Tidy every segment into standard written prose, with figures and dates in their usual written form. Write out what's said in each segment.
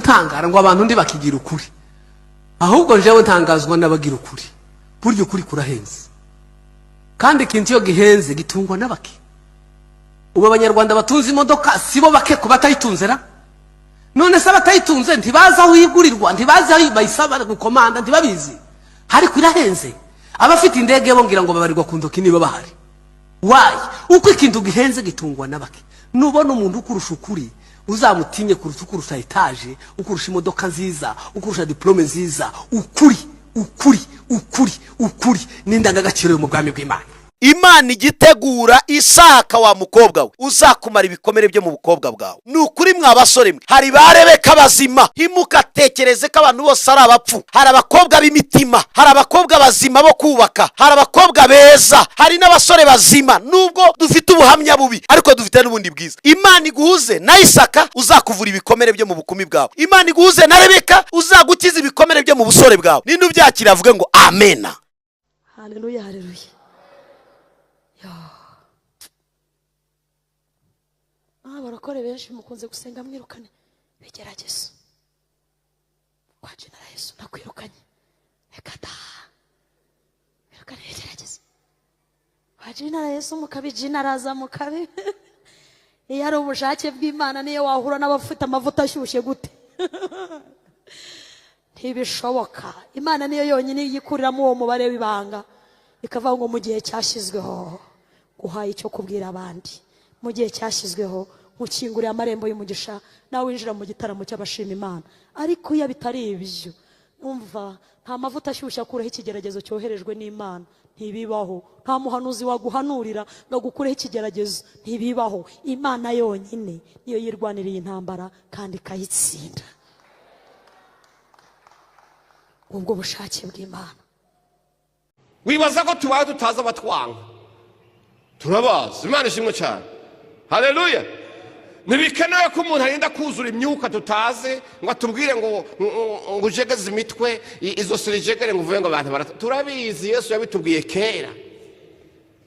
Utangara ngo abantu ntibakigira ukuri, ahubwo njyewe ntangazwa n'abagira ukuri. Burya ukuri kurahenze, kandi ikintu iyo gihenze gitungwa n'abake. Ubu Abanyarwanda batunze imodoka si bo bake ku batayitunze ra? None se abatayitunze ntibazi aho igurirwa? Ntibazi aho bayisaba gukomanda? Ntibabizi? Ariko irahenze. Abafite indege bo ngira ngo babarirwa ku ntoki niba bahari. Wayi uko ikintu gihenze gitungwa n'abake. Nubona umuntu ukurusha ukuri, uzamutinye kuruta ukurusha etaje, ukurusha imodoka nziza, ukurusha diplôme nziza. Ukuri, ukuri, ukuri, ukuri ni indangagaciro yo mu bwami bw'Imana. Imana igitegura Isaka wa mukobwa we uzakumara ibikomere byo mu bukobwa bwawe. Ni ukuri, mwa basore mwe, hari ba Rebeka bazima. Ntimugatekereze ko abantu bose ari abapfu. Hari abakobwa b'imitima, hari abakobwa bazima bo kubaka, hari abakobwa beza, hari n'abasore bazima. Nubwo dufite ubuhamya bubi, ariko dufite n'ubundi bwiza. Imana iguhuze na Isaka uzakuvura ibikomere byo mu bukumi bwawe. Imana iguhuze na Rebeka uzagukiza ibikomere byo mu busore bwawe. Ninde ubyakira avuge ngo amena. Haleluya, haleluya! Yo. Abarokore benshi mukunze gusenga mwirukane ibigeragezo. Kwa jina la Yesu nakwirukanye. Reka da, wirukane ibigeragezo kwa jina la Yesu, mukabijinaraza mukabi. Iyo ari ubushake bw'Imana, niyo wahura n'abafite amavuta ashyushye gute, ntibishoboka. Imana niyo yonyine yikuriramo uwo mubare w'ibanga, ikavuga ngo mu gihe cyashyizweho guhaye icyo kubwira abandi, mu gihe cyashyizweho nkukinguriye amarembo y'umugisha, nawe winjira mu gitaramo cy'abashima Imana. Ariko iyo bitari ibyo, umva, nta mavuta ashyushye akuraho ikigeragezo cyoherejwe n'Imana, ntibibaho. Nta muhanuzi waguhanurira ngo agukureho ikigeragezo, ntibibaho. Imana yonyine niyo yirwaniriye intambara kandi ikayitsinda. Ubwo bushake bw'Imana. Wibaza ko tubaye tutazi abatwanga? Turabazi. Imana ishimwe cyane, haleluya! Ntibikenewe ko umuntu arinda kuzura imyuka tutazi ngo atubwire ngo ujegeze imitwe, izo sirijegere, ngo uvuge ngo abantu barata. Turabizi, Yesu yabitubwiye kera.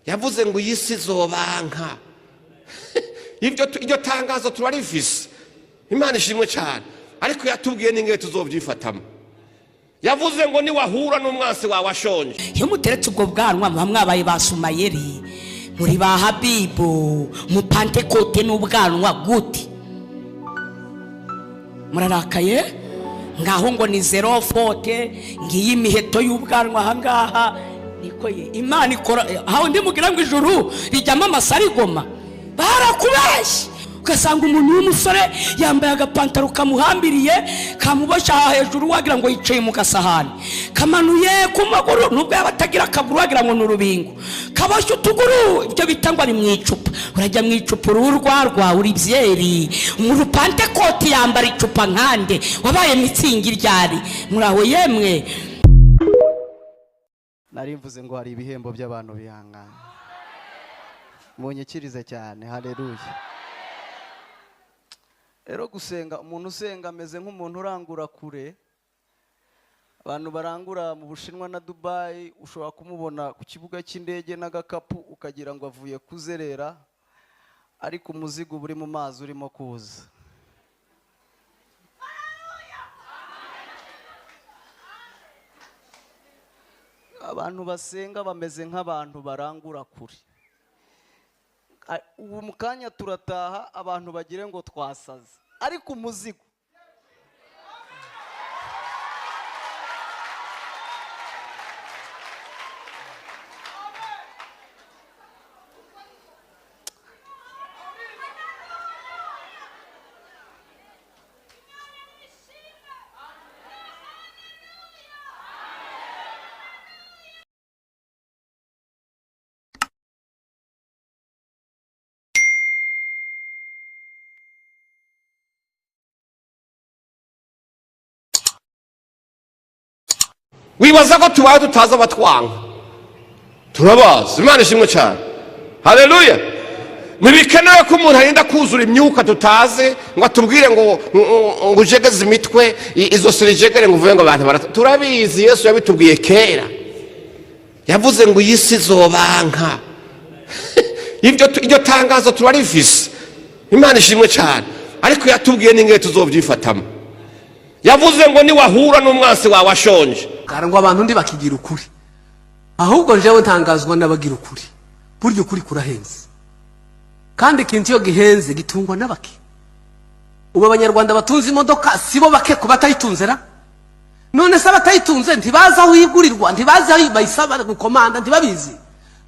Yavuze ngo iyi si izobanka. Iryo tangazo turarifise. Imana ishimwe cyane. Ariko yatubwiye n'ingene tuzobyifatamo. Yavuze ngo niwahura n'umwansi wawe ashonje. Iyo muteretse ubwo bwanwa, muba mwabaye ba Sumayeri, muri ba Habibu mu Pantekote n'ubwanwa gute? Murarakaye ngaho ngo ni zéro faute. Ngiyi imiheto y'ubwanwa ahangaha. Niko ye, Imana ikora aho. Ndimugira ngo ijuru rijyamo amasarigoma, barakubeshye. Ugasanga umuntu w'umusore yambaye agapantaro kamuhambiriye, kamuboshye aha hejuru, wagira ngo yicaye mu gasahani, kamanuye ku maguru. Nubwo yaba atagira akaguru, wagira ngo ni urubingo. Kaboshye utuguru, ibyo bita ngo ari mu icupa. Urajya mu icupa, uruhu rwarwa uri byeri. Umuntu Pantekoti yambara icupa nkande? Wabaye Mützig ryari? Muraho yemwe. Nari mvuze ngo hari ibihembo by'abantu bihangana. Munyikirize cyane, haleluya! Rero gusenga, umuntu usenga ameze nk'umuntu urangura kure. Abantu barangura mu Bushinwa na Dubayi, ushobora kumubona ku kibuga cy'indege n'agakapu, ukagira ngo avuye kuzerera, ariko umuzigo uba uri mu mazi urimo kuza. Abantu basenga bameze nk'abantu barangura kure. Ubu mu kanya turataha, abantu bagire ngo twasaze, ariko umuzigo. Wibaza ko tubaye tutazi abatwanga? Turabazi. Imana ishimwe cyane, haleluya! Ntibikenewe ko umuntu arinda kuzura imyuka tutazi ngo atubwire ngo ujegeze imitwe, izo sirijegere, ngo uvuge ngo abantu barata. Turabizi, Yesu yabitubwiye kera. Yavuze ngo iyi si izobanka. Iryo tangazo turarifise. Imana ishimwe cyane. Ariko yatubwiye n'ingene tuzobyifatamo. Yavuze ngo niwahura n'umwansi wawe ashonje. Ngo abantu ntibakigira ukuri, ahubwo njyewe ntangazwa n'abagira ukuri. Burya ukuri kurahenze, kandi ikintu iyo gihenze gitungwa n'abake. Ubu Abanyarwanda batunze imodoka sibo bake ku batayitunze ra? None se abatayitunze ntibazi aho igurirwa, ntibazi aho bayisaba gukomanda, ntibabizi?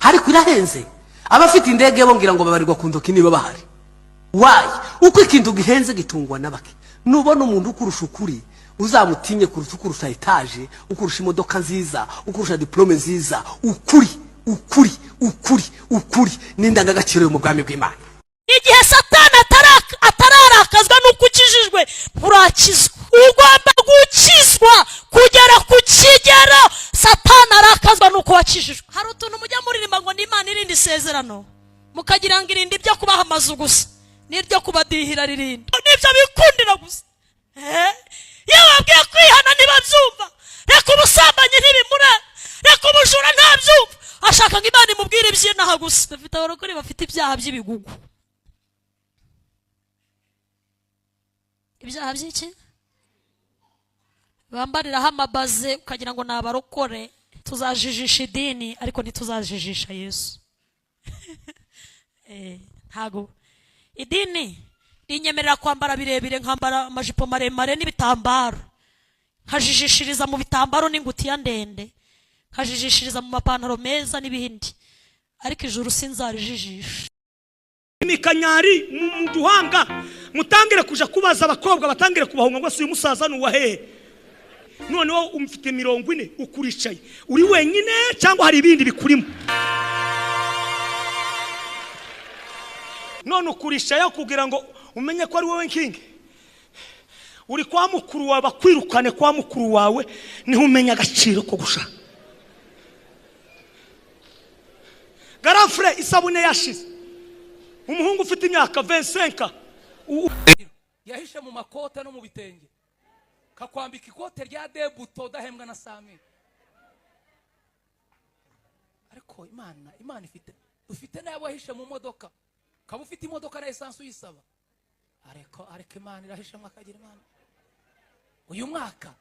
Ariko irahenze. Abafite indege bo ngira ngo babarirwa ku ntoki niba bahari. Wayi uko ikintu gihenze gitungwa n'abake. Nubona umuntu ukurusha ukuri, uzamutinye kuruta ukurusha etaje, ukurusha imodoka nziza, ukurusha diplome nziza. Ukuri, ukuri, ukuri, ukuri ni indangagaciro yo mu bwami bw'Imana. Igihe Satani atararakazwa n'uko ukijijwe, nturakizwa. Ugomba gukizwa kugera ku kigero Satani arakazwa n'uko wakijijwe. Hari utuntu mujya muririmba ngo ni Imana irinda isezerano, mukagira ngo irinde ibyo kubaha amazu gusa, n'iryo kubadihira ririnda n'ibyo bikundira gusa. Iyo babwiye kwihana ntibabyumva. Reka ubusambanyi ntibimure, reka ubujura ntabyumva. Ashaka ngo Imana imubwire iby'inaha gusa. Dufite abarokore bafite ibyaha by'ibigugu. Ibyaha by'iki? Bambariraho amabaze ukagira ngo ni abarokore. Tuzajijisha idini, ariko ntituzajijisha Yesu. Ntago idini rinyemerera kwambara birebire, nkambara amajipo maremare n'ibitambaro, nkajijishiriza mu bitambaro n'ingutiya ndende, nkajijishiriza mu mapantaro meza n'ibindi, ariko ijuru sinzarijijisha. Imikanyari mu duhanga, mutangire kuja kubaza abakobwa, batangire kubahunga ngo si uyu musaza ni uwa hehe? Noneho umfite 40 ukuricaye uri wenyine, cyangwa hari ibindi bikurimo? None ukurishayo kugira ngo umenye ko ari wowe nkingi. Uri kwa mukuru wawe, bakwirukane kwa mukuru wawe, niho umenya agaciro ko gushaka. Garafure isabune yashize, umuhungu ufite imyaka 25 yahishe mu makote no mu bitenge, kakwambika ikote rya debuto udahembwa na sami. Ariko Imana ifite, dufite n'abo yahishe mu modoka, kaba ufite imodoka na essence uyisaba, ariko Imana irahishe mwakagira Imana. Uyu mwaka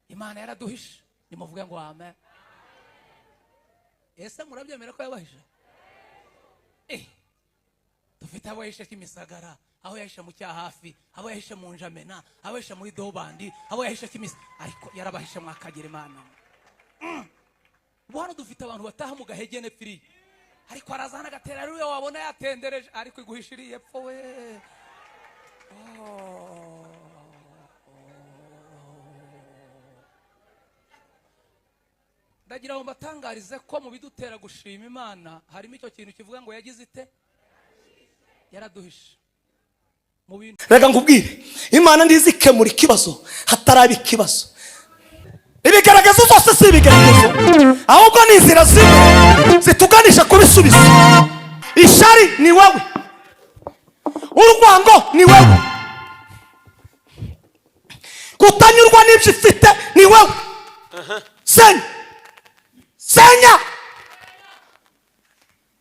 Imana yaraduhishe, nimuvuge ngo amen. Ese murabyemera ko yabahishe? Dufite abo yahishe Kimisagara, aho yahishe mu Cyahafi, abo yahishe mu Njamena, abo yahishe muri Dobandi, abo yahishe Kimisa, ariko yarabahishe mwakagira Imana. Ubu hano dufite abantu bataha mu gahegene pfiri, ariko araza hano agatera haleluya, wabona yatendereje, ariko iguhishiriye epfo we. Ndagira ngo mbatangarize ko mu bidutera gushima Imana harimo icyo kintu kivuga ngo yagize ite? Yaraduhishe. Mu bintu Reka nkubwire, Imana ndizikemura ikibazo hataraba ikibazo. Ibigaragazo zose si ibigaragazo, ahubwo ni inzira zimwe zituganisha ku bisubizo. Ishari ni wowe, urwango ni wowe, kutanyurwa n'ibyo ufite ni wowe. Senya, senya,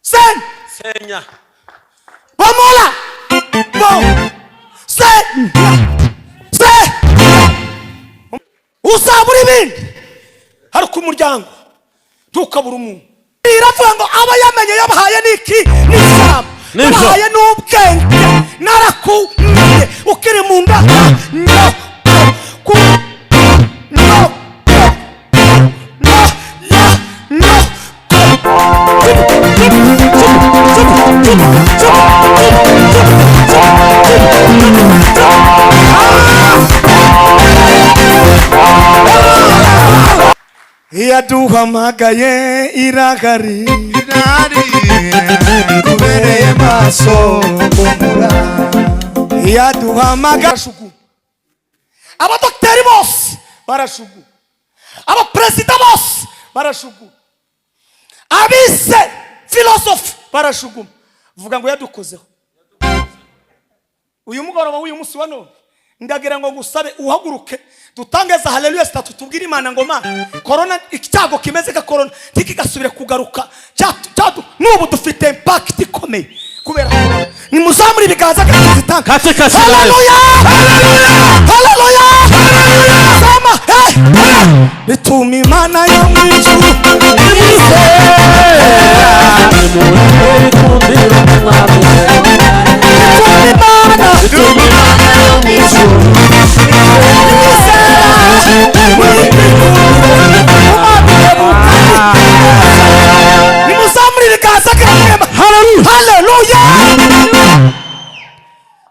senya, senya, bomola, bo, senya, senya. Uzabura ibindi ariko umuryango ntukabura umuntu. Iravuga ngo aba yamenye yabahaye niki? N'ijambo yabahaye n'ubwenge. Narakumenye ukiri mu nda no ku no no ya no. Yaduhamagaye irahari, kubereye maso gomora. Yaduhamagaye. Abadokiteri bose barashugu, abaperezida bose barashugu, abize filosofi barashuguma. Vuga ngo yadukozeho. Uyu mugoroba w'uyu munsi wa none ndagira ngo ngusabe uhaguruke dutange za haleluya zitatu, tubwire Imana ngo Mana, corona icyago kimeze nka corona ntikigasubire kugaruka. N'ubu dufite impact ikomeye kubera corona. Nimuzamure ibiganza kandi zitanga Katika jina la Yesu. Haleluya, haleluya, haleluya. Bituma Imana yo mu ijuru imwizera. Bituma Imana yo mu ijuru imwizera. Nimuzamurire ibiganza kirarema. Haleluya.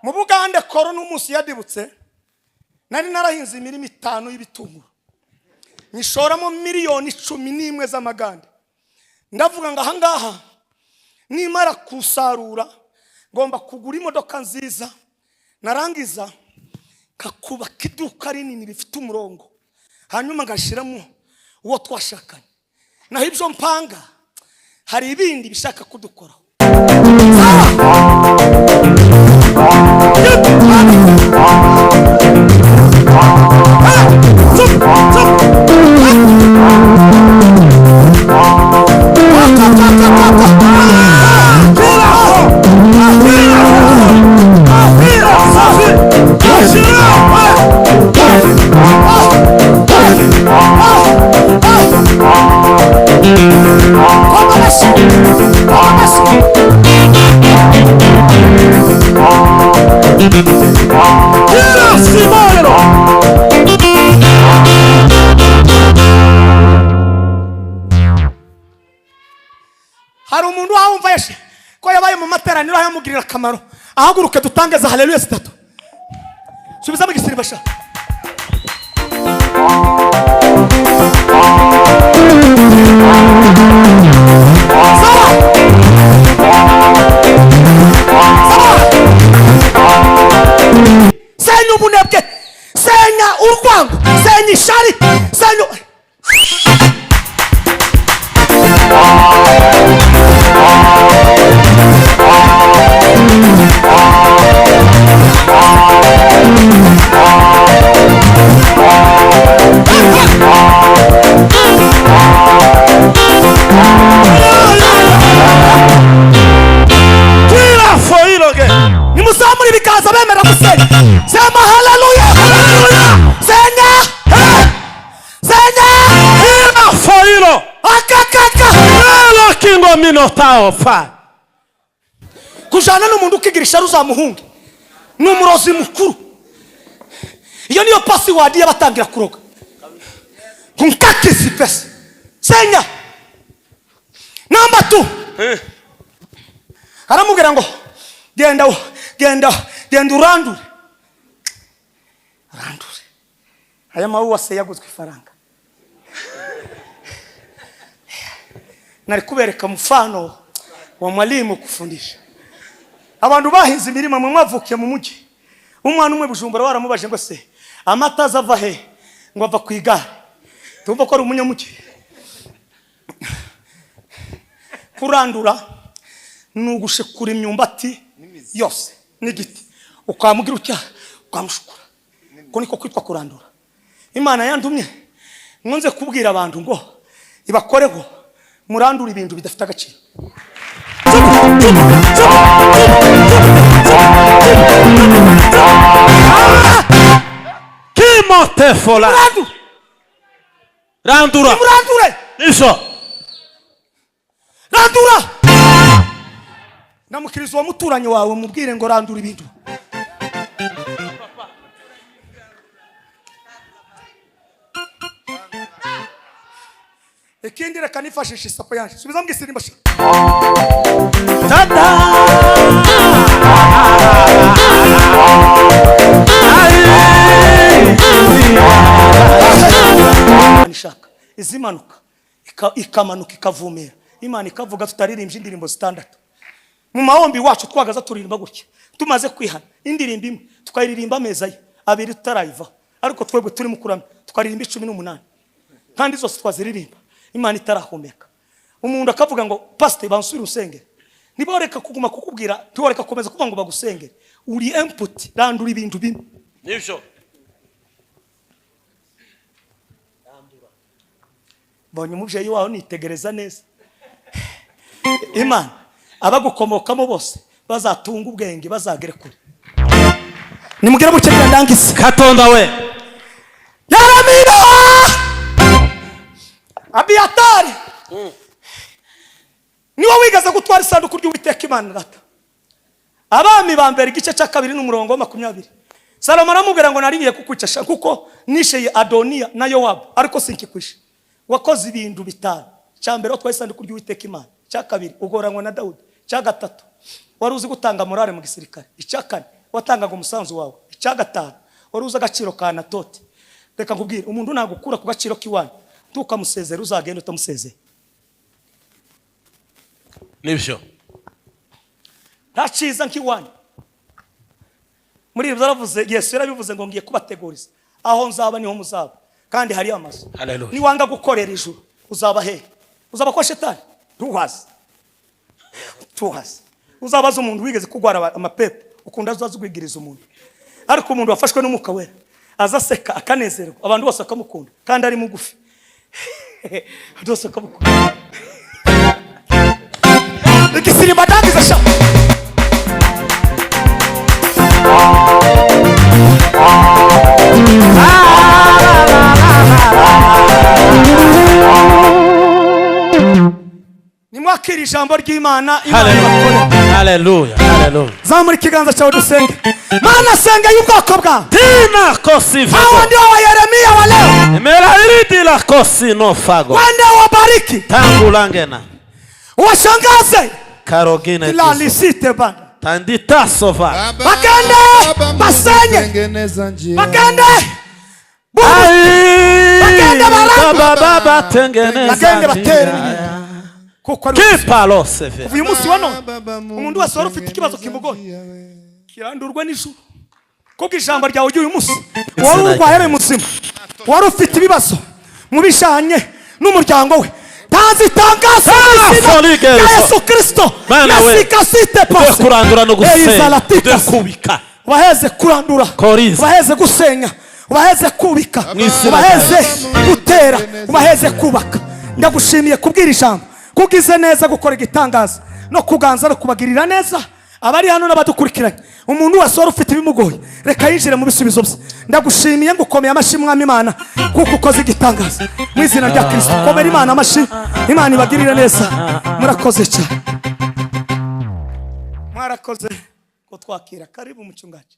Mu Bugande korona umunsi yadibutse, nari narahinze imirima 5 y'ibitunguru, nyishoramo miliyoni 11 z'amagande. Ndavuga ngo ahangaha nimara kusarura ngomba kugura imodoka nziza, narangiza kakubaka iduka rinini rifite umurongo, hanyuma ngashiramo uwo twashakanye. Naho ibyo mpanga hari ibindi bishaka kudukoraho. Hari umuntu wumva yeshe ko yabaye mu materaniro yamugirira akamaro, ahaguruke dutange za haleluya zitatu. Subiza mu gisiriba sha. Sawa. Sawa. Senya ubunebwe, senya urwango, senya ishari, senya nimuzamure ibiganza bemera gusenya. Sema haleluya, haleluya. Senya, senya akakaka kujana n'umuntu ukigira isharu uzamuhunge, ni umurozi mukuru. Iyo niyo password y'abatangira kuroga. Nkutakisi pesa. Senya. Namba 2. Aramubwira ngo genda genda genda urandure. Urandure. Aya mawuwa se yaguzwe ifaranga. Nari kubereka mfano wa mwalimu kufundisha. Abantu bahinze imirima mwe mwavukiye mu mujyi. Umwana umwe Bujumbura waramubaje ngo se amata azava he? Ngo ava ku igare. Tumva ko ari umunyamugi. Kurandura nugushikura imyumbati yose n'igiti, ukamugira utya ukamushukura. Ko niko kwitwa kurandura. Imana yandumye nkunze kubwira abantu ngo ibakoreho murandura ibintu bidafite agaciro. Kimotefola. Randura. Murandure. Isho. Randura. Namukirizo wa muturanyi wawe mubwire ngo randura ibintu. Ikindi reka nifashishe isapo yanjye. Subiza mbwisirimba sha. Tada. Nishaka izimanuka ikamanuka ikavumera. Imana ikavuga tutaririmbye indirimbo zitandatu. Mu mahombi wacu twagaza turirimba gutya. Tumaze kwihana indirimbo imwe tukayiririmba ameza ye abiri tutarayiva. Ariko twebwe turi mu kuramya tukaririmba 18. Kandi zose twaziririmba Imana itarahumeka. Umuntu akavuga ngo pastor bansubire usengere. Niboreka kuguma kukubwira, ntiworeka komeza kuvuga ngo bagusengere. Uri input randura ibintu bimwe. Nibyo. Bonye umubyeyi wawe nitegereza neza. Imana abagukomokamo bose bazatunga ubwenge bazagere kure. Nimugere buke ndangise. Katonda we. Yaramira. Utwara isanduku ry'Uwiteka Imana data. Abami ba mbere igice cya 2 n'umurongo wa 20. Salomo aramubwira ngo nari ngiye kukwica kuko nisheye Adoniya na Yowabu, ariko sinkikwishe. Wakoze ibintu bitanu: cya mbere, watwaye isanduku ry'Uwiteka Imana; cya kabiri, ugoranywa na Dawudi; icya gatatu, wari uzi gutanga morale mu gisirikare; icya kane, watangaga umusanzu wawe; icya gatanu, wari uzi agaciro ka Anatoti. Reka nkubwire, umuntu nagukura ku gaciro k'iwanyu, ntukamusezere, uzagenda utamusezeye. Nibyo. Nta cyiza nk'iwanyu. Muri ibyo yaravuze, Yesu yarabivuze ngo ngiye kubateguriza aho nzaba niho muzaba, kandi hari amazu. Hallelujah. Niwanga gukorera ijuru, uzaba hehe? Uzaba kwa shetani. Ntuhaze, ntuhaze. Uzabaza umuntu wigeze kurwara amapepo, ukunda azaza ugwigiriza umuntu. Ariko umuntu wafashwe n'Umwuka Wera aza aseka, akanezerwa, abantu bose bakamukunda, kandi ari mugufi, abantu bose bakamukunda. Igisirimba ndagize sha. Nimwakira ijambo ry'Imana, Imana ibakore. Haleluya, haleluya. Zamura ikiganza cyawe dusenge. Mana, senga y'ubwoko bwawe. Tina kosi. Hawa ndio wa Yeremia wa leo. Melairidi la kosi no fago. Wende wabariki, Tangu langena. washangaze. Karogine. Ilalisite bana. Tandita sova. Bagende basenye. Tengeneza njia. Bagende Bagende barangwa. Baba baba tengeneza. Bagende batere njia. Kuko ari Kipa seve. uyu munsi wa none, Baba Mungu, umuntu wese wari ufite ikibazo kimugoye njia we. kirandurwa n'ijuru kubwo ijambo ryawe ry'uyu munsi. Wari urwaye ari muzima, wari ufite ibibazo mu bijanye n'umuryango we, ntazi itangazo mu izina Holy rya Ghost. Yesu Kristo. Mana we. Nasikasite Dwe kurandura no gusenya. Dwe Eizalatika. kubika. Ubaheze kurandura, Koriza. ubaheze gusenya, ubaheze kubika, Mu izina ubaheze rya gutera, Yesu. ubaheze kubaka. Ndagushimiye kubwira ijambo, kubwize neza, gukora igitangaza no kuganza no kubagirira neza abari hano n'abadukurikiranye. Umuntu wese wari ufite ibimugoye, reka yinjire mu bisubizo bye. Ndagushimiye, ngukomeye amashyi, Mwami Imana, kuko ukoze igitangaza mu izina rya Kirisito. Komera Imana amashyi, Imana ibagirire neza. Murakoze cyane, mwarakoze kutwakira. Karibu muchungaji.